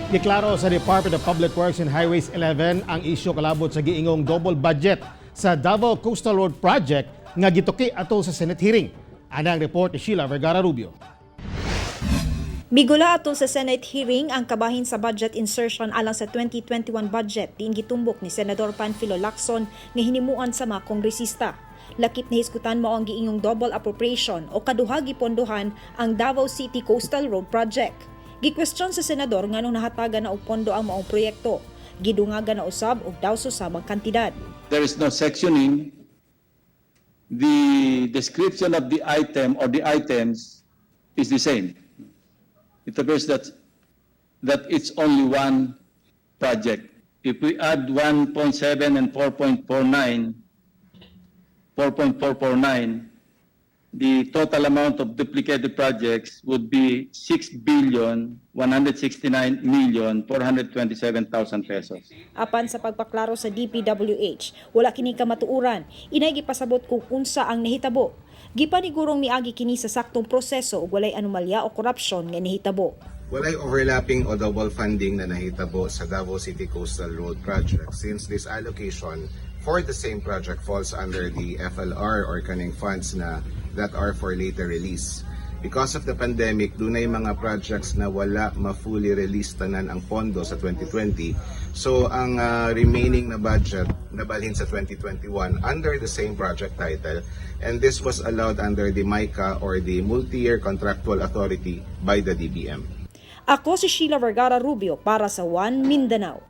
Giklaro sa Department of Public Works and Highways 11 ang isyu kalabot sa giingong double budget sa Davao Coastal Road Project nga gituki atol sa Senate hearing. Ana ang report ni Sheila Vergara Rubio. Migula atol sa Senate hearing ang kabahin sa budget insertion alang sa 2021 budget diin gitumbok ni Senador Panfilo Lacson nga hinimuan sa mga kongresista. Lakip na hisgutan mao ang giingong double appropriation o kaduha gipondohan ang Davao City Coastal Road Project. Gikwestiyon sa senador nganong nahatagan na og pondo ang maong proyekto. Gidungagan na usab og daw samang kantidad. There is no sectioning. The description of the item or the items is the same. It appears that it's only one project. If we add 1.7 and 4.49, 4.449, the total amount of duplicated projects would be 6,169,427,000 pesos. Apan sa pagpaklaro sa DPWH, wala kini kamatuoran. Inay gipasabot kung unsa ang nahitabo. Gipanigurong miagi kini sa saktong proseso ug walay anomalya o korupsyon nga nahitabo. Walay overlapping o double funding na nahitabo sa Davao City Coastal Road Project since this allocation for the same project falls under the FLR or kaning funds na that are for later release. Because of the pandemic, dunay mga projects na wala ma-fully release tanan ang pondo sa 2020. So ang remaining na budget nabalhin sa 2021 under the same project title, and this was allowed under the MICA or the Multi-Year Contractual Authority by the DBM. Ako si Sheila Vergara Rubio para sa One Mindanao.